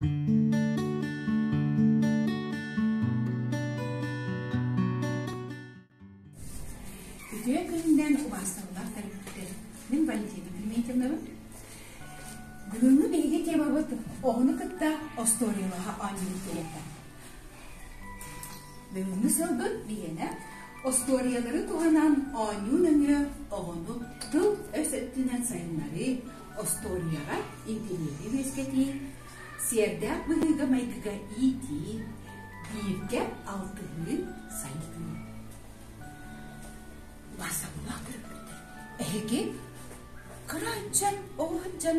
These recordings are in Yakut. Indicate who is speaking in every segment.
Speaker 1: Үтүө күнүнэн убаастабыллаах төрөппүттэр. Мин Валентина Климентьевнабын. Бүгүҥҥү биһиги темабыт оҕону кытта остуоруйалаһа оонньуур диэххэ. Бүгүҥҥү сылбыт биһиэнэ остуоруйалары туһанан оонньуу нөҥүө оҕону тыл-өс өттүнэн сайыннарыы, остуоруйаҕа интэриэһи үөскэтии, сиэрдээх быһыыга-майгыга иитии, бииргэ алтыһыы, сайдыы. Убаастабыллаах төрөппүттэр, эһиги кыра ыччат, оҕо сылдьан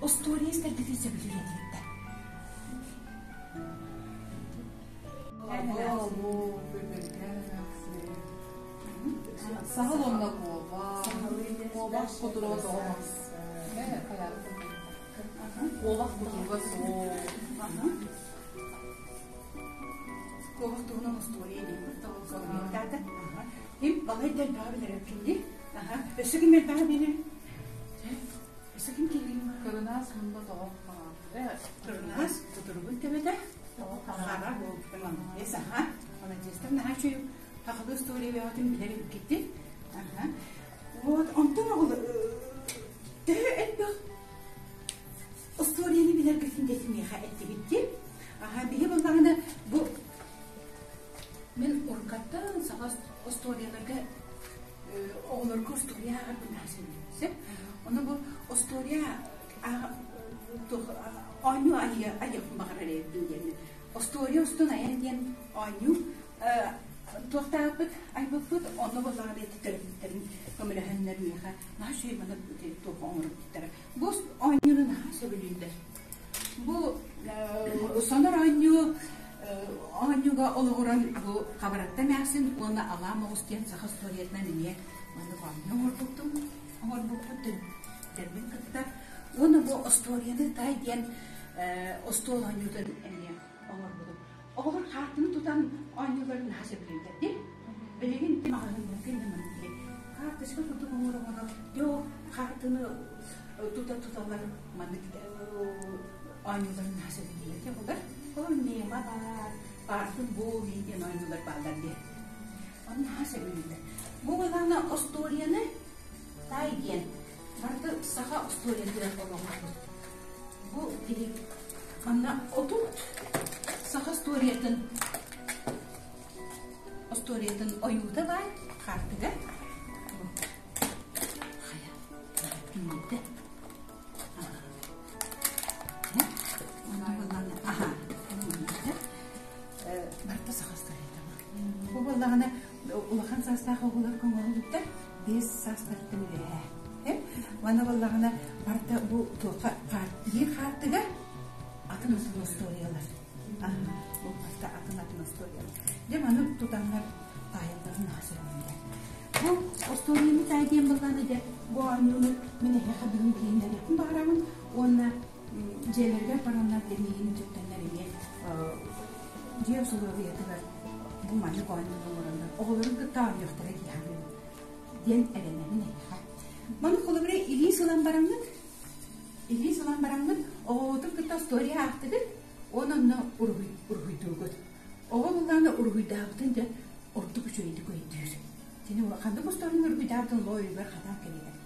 Speaker 1: остуоруйа истэргитин сөбүлүүр этигит да?
Speaker 2: Саһыл онно куобах, куобах кутуруга тоҕо Куобах кутуруга суох.
Speaker 1: Куобах туһунан остуоруйа диэн тоҕо Им балай да элбэҕи билэрим дии. Өссө ким элбэҕи билэр? Өссө ким киһи?
Speaker 2: Кырынаас мунна тоҕо
Speaker 1: Кырынаас кутуругун төбөтө хара буолбута молодец аха молодецтар наһаа үчүгэй хахылы история бөҕөтүн билэр эбиккитин аха вот онтон оҕолор төһө элбэх остуоруйаны билэргитин дэтин миэхэ эттигит дии аха биһи буоллаҕына бу мин уруккаттан саха остуоруйаларга оҕолорго остуоруйа ааҕарбын наһаа сөбүлүүбүн сөп ону бу остуоруйа оонньуу айыахпын баҕарар эбиппин диэн остуоруйа устун айан диэн оонньуу туохтаахпыт айбыппыт онно буоллаҕына ити төрөппүттэрин көмөлөһөннөр миэхэ наһаа үчүгэй маны туох оҥорбуттара бу оонньууну наһаа сөбүлүүллэр бу сонор оонньуу оонньууга олоҕуран бу Хабаратта эмээхсин уонна Алаа Моҕус диэн саха историятынан эмиэ маннык оонньуу оҥорбуттум оҥорбуппут төрөппүттэрбин кытта уонна бу остуоруйаны тай диэн остуол оонньуутун эмиэ оҥорбутум. Оҕолор хаартыны тутан оонньууларын наһаа сөбүлүүллэр дии. Билигин маҕаһыыннарга иннэ маннык карточка курдук оҥоро-оҥоро дьэ ол хаартыны тута туталлар маннык оонньууларын наһаа сөбүлүүллэр дии оҕолор. Ол мема баар, паартын буолуу диэн оонньуулар бааллар дии. Ону наһаа сөбүлүүллэр. Бу былаана остуоруйаны тай диэн барыта саха остуоруйатыгар олоҕурбут. Бу тиһик манна 30 саха историятын остуоруйатын ойуута баар хаартыга. Хайа, күннэтэ. Аха, барыта саха историята Бу буоллаҕына улахан саастаах оҕолор көҥөһүлүттэр 5 саастарыттан үөһээ. Уонна буоллаҕына барыта бу туохха биир хаартыга атын атын остуоруйалар. Бу барыта атын атын остуоруйалар. Дьэ маны тутаннар таайалларын наһаа сөбүлүүллэр. Бу остуоруйаны таай диэн буоллаҕына дьэ бу оонньууну мин эһиэхэ бүгүн киһиннэриэхпин баҕарабын уонна дьиэлэригэр бараннар дэмиигин үтүктэннэр эмиэ дьиэ усулуобуйатыгар бу маннык оонньууну оҥороннор оҕолорун кытта оонньуохтара дии саныыбын диэн эрэнэбин эйиэхэ. Маны холобура илии ылан бараҥҥыт, илии ылан бараҥҥыт оҕоҕутун кытта остуоруйа аахтыгыт уонна онно уруһуй уруһуйдуугут. Оҕо былаана уруһуйдаабытын дьэ ордук үчүгэйдик өйдүүр. Кини ханнык остуоруйаны уруһуйдаабытын лоо өйүгэр хатаан кэлиһэр.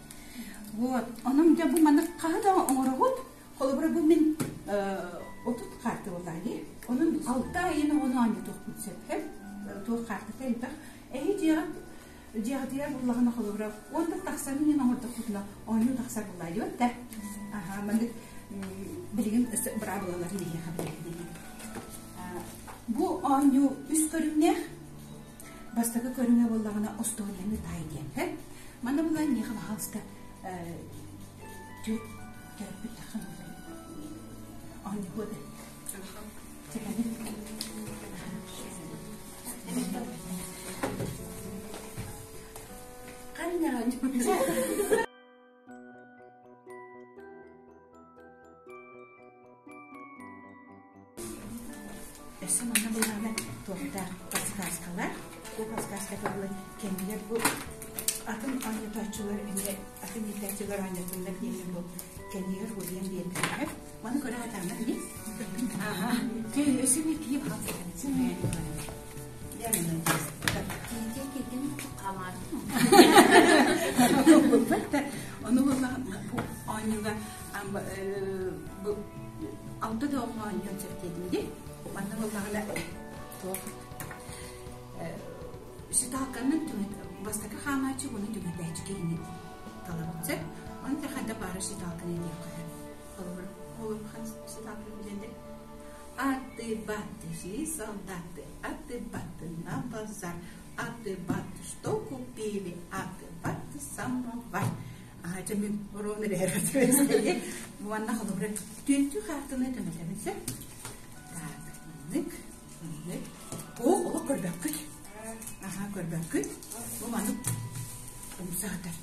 Speaker 1: Вот, онон дьэ бу маннык хаһы да оҥороҕут. Холобура бу мин 30 хаарты буоллаа дии. Онон 6 айын оҕону оонньотуохпун сөп. Туох хаартыта элбэх. Эһи дьиэҕит дьиэҕитигэр буллаҕына холобура уонна тахсан иһин оҥордоххутуна оонньуу тахсар буллаа диэбит да. Аха, маннык билигин быраабылаларын эһиэхэ билэһиннэрии. Бу оонньуу үс көрүҥнээх. Бастакы көрүҥэ буоллаҕына остуоруйаны таай диэн. Манна булан миэхэ баһаалыста түөрт төрөппүт таххан оонньуһуо да. Ханна оонньуһуо? Өссө манна буллаҕына туохтаах подсказкалар. Бу подсказката буолан кэннигэр бу атын оонньотооччулар эмиэ атын иитээччилэр оонньотуннар диэн бу кэннигэр уруйан биэрбиттэр. Маны көрө сатааннар дии. Кие Ону бу оонньууга бу алта да оҕо оонньуон сөп диэтим дии. Манна буоллаҕына туох считалканан бастакы хаамааччы уонна түҥэтээччи киһини талабыт сөп. Ону хайда баара считалканы диэххэ сөп. Холобур, олорхан считалканы билэллэр. Аты-баты, шли солдаты, аты-баты на базар, аты-баты, что купили, аты-баты самовар. Аха, мин ровно бэһэр Уонна холобура түөттүү хаартыны төмөтөбүн сөп. Так, маннык, маннык. О, олох көрбөккүт. Аха, көрбөккүт. Бу маннык умсаатар.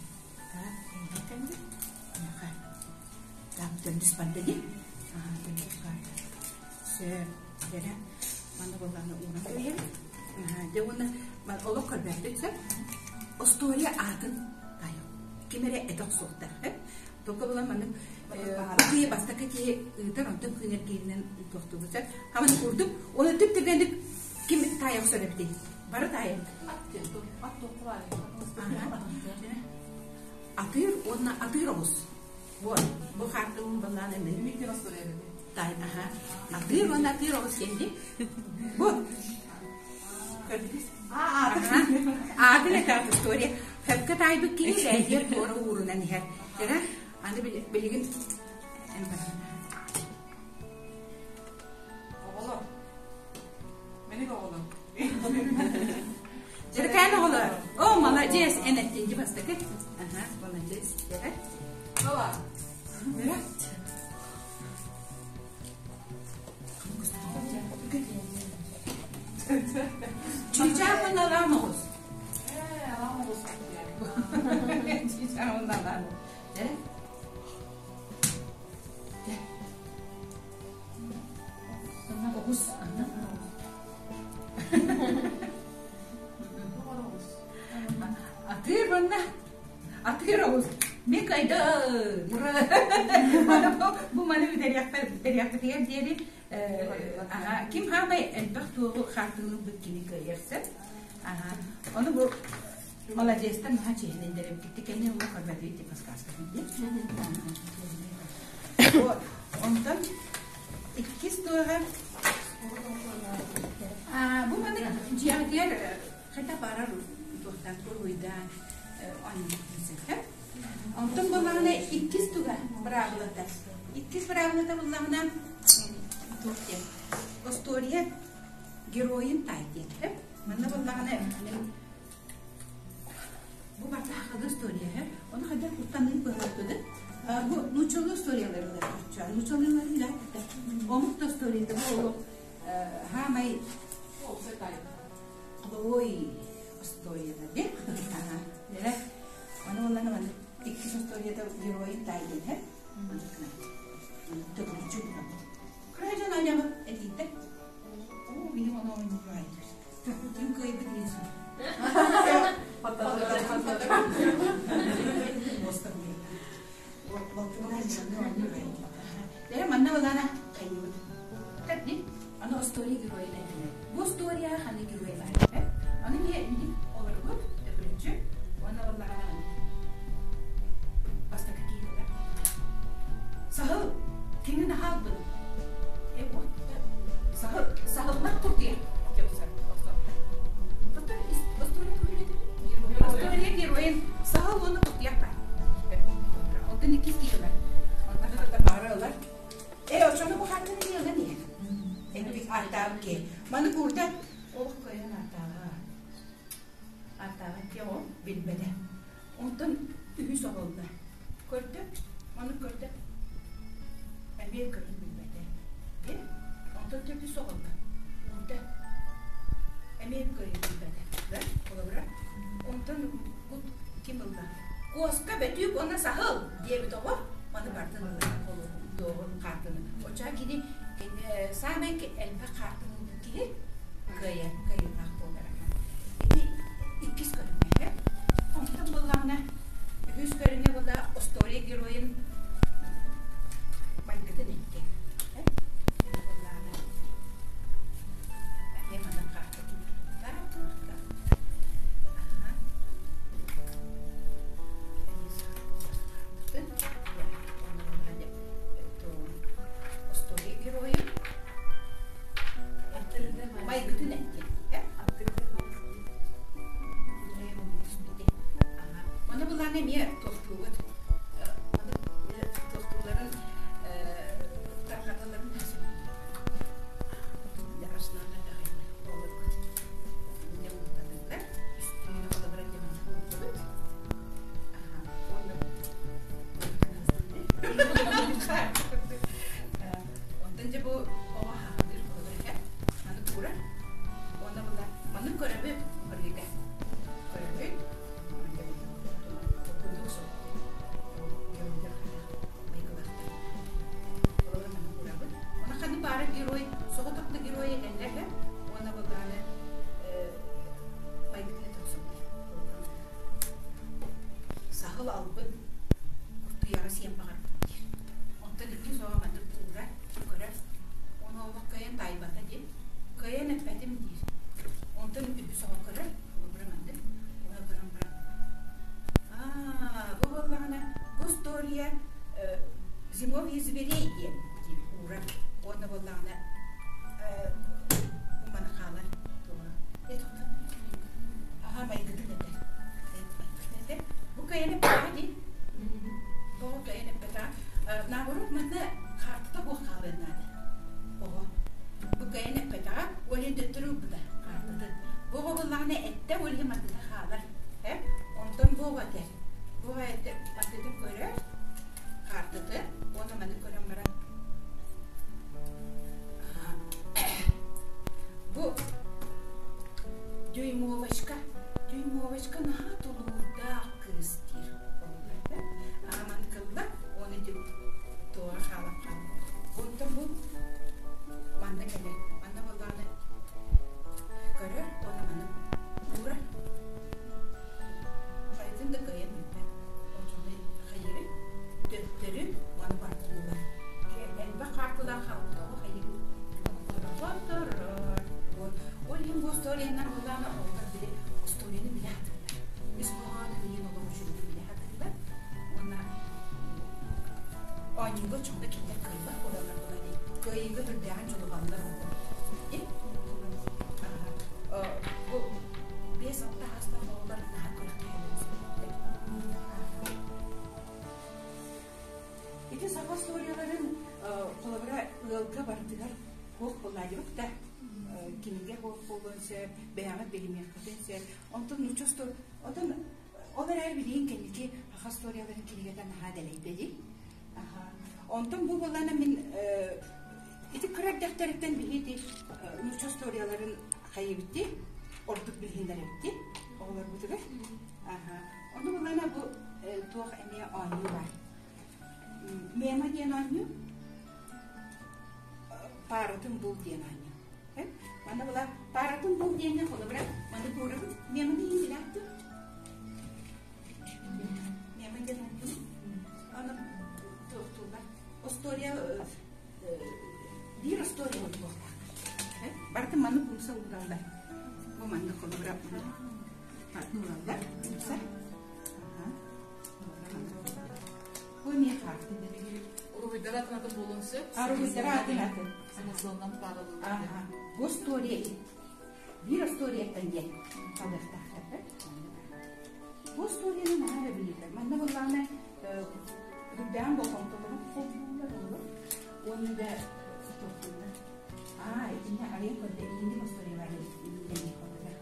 Speaker 1: Так, кэнди. Аха. Так, төрдүс барда дии. Аха, төрдүс барда. Сөп, дэрэ. Манна буоллаҕына ууран кэбиһэбит. Дьэ уонна олох көрбөппүт сөп. Остуоруйа аатын тайо. Ким эрэ этэ охсуохтаах. Только була маннык киһи бастакы киһи ыытар, онтон күн эргииринэн туохтуубут сөп. Хаман курдук, оны түп түргэнник ким таайа охсор эбитий? Бары таайабыт. Атыыр уонна атыыр оҕус. Вот, бу хаартыбын балаан эмин. Тай, аха. Атыыр уонна атыыр оҕус диэн Бу. Көрдүгүс? Аатын этэ история. Хөпкө таайбыт киһи бэйдиэр туора уурунан иһэр. Дьэ, аны билигин
Speaker 2: Оҕолор. Меник оҕолор.
Speaker 1: Дьэркээн оҕолор. О, молодец, эн эттинди бастакы. Ага, молодец. Дьэрэ.
Speaker 2: Баба.
Speaker 1: Дьэрэ. Чыычаах уонна алаан оҕус.
Speaker 2: Ээ, алаан оҕус.
Speaker 1: Чыычаах уонна алаан оҕус. Дьэрэ. Оҕус. Атыыр манна. Атыыр оҕус. Мен кайда бу маны бүтэриэхпитигэр диэри ким хаамай элбэх туоҕу хаартылыырбыт кини кыайар сөп. Ону бу молодецтар наһаа чиһинэйдэр кэнни ула көрбөтүй типа сказка Онтон иккис туоҕа бу маны дьиэҕитигэр хайдах баарар туохтан уруһуйдаан оонньуохпун Онтон буоллаҕына иккис туга быраабылата. Иккис быраабылата буоллаҕына туох диэн остуоруйа геройун таай диэн. Манна буоллаҕына мин Бу барыта сахалыы история, ону хайдах куттаныы быһыытыды. Бу нууччалыы историялары нууччалыыларын да омук да историята бу олох хаамай ой историята де Дere ону улан маны иккис историята геройун таайдын хэ төгүрүччү Кыра дьон аньабы этииттэ. Оо, били ону ойнуйбай. Ким кыайбыт диэн Дere манна балана хайыбыт. Тәтти, аны история геройы этилер. Бу история ханы герой бар. Аны не миник олорбут төкүрүчү, оны баллаҕана бастакы киһи Саһыл кини наһаалбын. Саһыл саһыллах курдуя. История героин саһыл уонна куртуйах бар. Онтон иккис киһи бар. Онтон бары ылар. Э, очону бу хаттын диэлэн иһэр. Эппик аттаабыт ке. Маны курда олох кыайан аттааҕа. Аттааҕа ке ол билбэтэ. Онтон үһүс оҕолла. Көрдө, ону көрдө. Эмиэ көрөн билбэтэ. Э, онтон төрдүс оҕолла. Уурда. Эмиэ көрөн билбэтэ. Да, холобура. Онтон бу ким ылла? Куоска, бөтүүк уонна саһыл диэбит оҕо маны бартын ылла туоҕун хаартыны. Оччоҕо кини саамай элбэх хаартыны ылбыт киһи кыайар, кыайыылаах буолар. Ити иккис көрүҥэ. Онтон буоллаҕына үһүс көрүҥэ була история геройун майгытын икки. Буоллаҕына. оҕо хаһыытыыр холобур этэ. Маны куурар. Уонна була маны көрөбүт көрүүтэ. Көрөбүт. Курдук суох. Геройдар майгылаахтар. Олору маны куурабыт. Оны ханны баара герой, соҕотох да герой этэллэр да. Уонна буллааны майгытын этэ охсубут. Саһыл албын куртуйаҕы сиэн баҕарбыт диир. Онтон икки соҕо маннык куура көрөр. Ону олох кыайан таайбата диэн. Кыайан эппэтим диир. Онтон үһүс оҕо көрөр. Холобура маннык. Ону көрөн баран аа бу буоллаҕына бу история зимовье зверей диэн диир уура. Уонна буоллаҕына бу маны хаалар туоҕа. Аха майгытын этэр. Майгытын этэр. Бу кыайан эппэтэҕэ дии. Тоҕо кыайан эппэтэҕэ. Наоборот, манна хаартыта буох хаалыан наада. Оҕо. Бу кыайан эппэтэҕэ, ол иһин төттөрү ылбыта хаартытын. Бу оҕо буоллаҕына эттэ, ол иһин мантыта хаалар. Онтон бу оҕо этэр. Бу оҕо этэр, мантытын көрөр, хаартыты, уонна маны көрөн баран бу дюймовочка, дюймовочка наһаа тулуурдаах кыыс диир Ааман кылла уонна ити туора хаалан хаалла. Онтон бу манна кэлэр. Манна буоллаҕына көрөр уонна маны уурар. Барытын да кыайан билбэт. Оччоҕуна хайыырый? Төттөрү уонна барытын ылар. Элбэх хаартылаах хаалбыт оҕо хайыырый? Хотторор. Ол иһин бу историянан буоллаҕына оҕолор били историяны билэ сатыыллар. Ис хоһоонун иһин олох үчүгэйдик билэ сатыыллар. Уонна оонньууга чугда кинилэр кыайбат буолаллар буолар дии. Кыайыыга түрдээҕин дьулуһаллар буолар. Бу 5-6 аастаах оҕолор наһаа күрэхтэһэллэр. Ити саха историяларын холобура ыалга барытыгар туох буолла да кинигэ буолуон сөп, бэйэҕит билимиэххитин сөп. Онтон нуучча отон ол эрээри билигин кэнники саха историяларын кинигэтэ наһаа дэлэйдэ дии. Онтон бу буоллаана мин ити кыра эрдэхтэриттэн биһиги нуучча историяларын хайыбытти ордук билиһиннэрэбитти оҕолорбутугар. Ону буоллаана бу туох эмиэ оонньуу бар. Мема диэн оонньуу пааратын бул диэн оонньуу. Манна була пааратын бул диэҥҥэ холобура маны куурабыт меманы иһин билээттим. Мема диэн оонньуу. Аны туохтууллар. История биир история буолуохтаах. Барытын маннык умса уураллар. Бу маннык холобура уураллар умса. Бу эмиэ хаарты.
Speaker 2: Уруһуйдара атын атын буолуон сөп.
Speaker 1: Уруһуйдара атын атын.
Speaker 2: Смыслынан пааралыыр.
Speaker 1: Аха. Бу история биир историяттан диэн халыахтаахтар. Бу историяны наһаа эрэ билэллэр. Манна буоллаҕына үрдээн болҕомтолорун холбууллар олор. Уонна да тохтууллар. Аа, итиннэ арыйан көрдө, итинник историялары билэн холлар.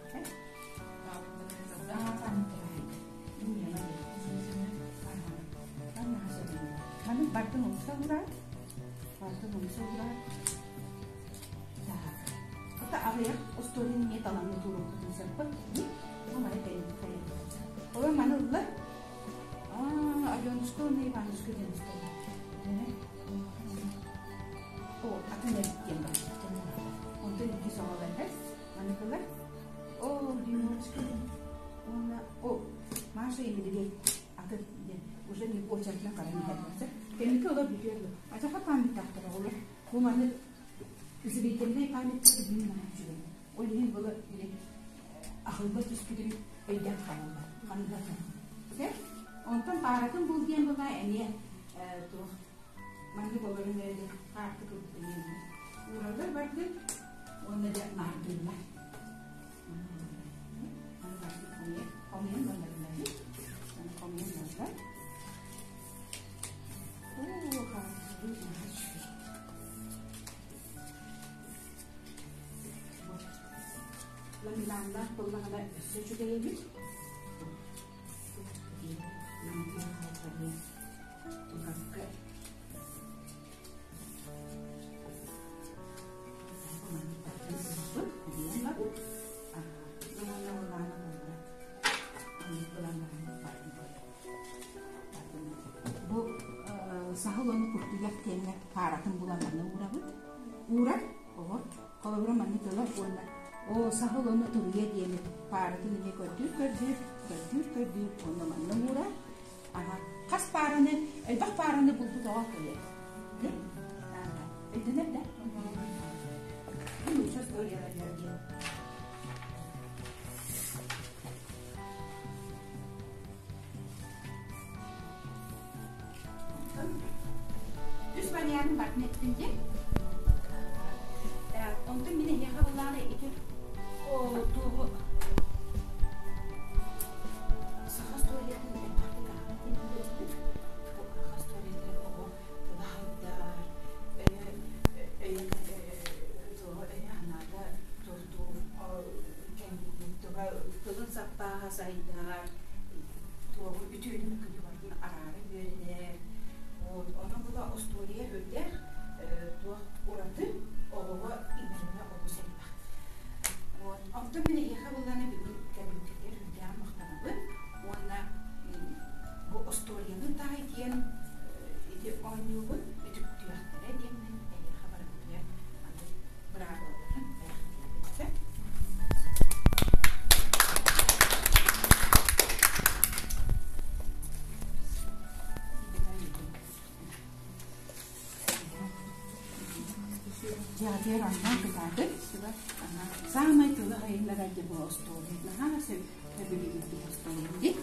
Speaker 1: Маны бартын умса уураар, бартын умса уураар. Так. Это аҕыйах остуолун эмиэ талаҥҥа туруохпутун сөп. Бу маны кэлин хайа. Олор маны ылла. Аа, Аленушка уонна Иванушка диэн остуол. О, атын эбит диэн бар. Онтон икки соҕолор Маныкылар. О, Димочка. Уонна о, Маша и Медведь атын диэн уже не очередно каран иһэллэр. Кэнники олор бүтүөр Ачаха памяттаахтар оҕолор. Бу маны зрительнай памятка билин наһаа үчүгэй. Ол иһин было били ахылба түспүтүн өйдөөн хаалаллар. Ханна Сэ? Онтон пааратын бул диэн була эмиэ туох маннык олорун эрэ хаарты курдук эмиэ уураллар бардын уонна дьэ наардыыллар. Хомуйан бараллар. Хомуйан бараллар. Оо, хаартыскалыы наһаа үчүгэй. Ламинаннаах буоллаҕына өссө үчүгэй эбит. Оҕо холобура маннык ылар уонна оо саһыл уонна туруйа диэни пааратын эмиэ көрдүүр-көрдүүр, көрдүүр-көрдүүр уонна манна уурар. Аха хас паараны, элбэх паараны булбут оҕо кэлэр. Өйдөнөр да? Нуучча историялар диэн. Үс варианын бартын эттим диэн. Онтон мин эһиэхэ былааны ити туоҕу саха историятын элбэхтик ааҕан диэн Саха историятыгар оҕо тыла хайдар, өйө өйө-санаата тылын саппааһа сайдар, туоҕу үтүөнү мөкүнү барытын араара үөрэнэр. Вот онон була остуоруйа үрдээх туох ураты оҕоҕо иҥэринэ олус элбэх. Вот онтон мин эһиэхэ буллана бүгүн кэлбиккитигэр үрдээҕин махтанабын уонна бу остуоруйаны таай диэн ити оонньуубун үтүктүөхтэрэ диэммин эһиэхэ барыбытыгар быраабылаларын бэлэхтиибин. Дьиэҕитигэр оннук кытаатык. Саамай тылы хайыннарар дьэ бу остуол. Наһаа сөбүлүүр остуолум дии.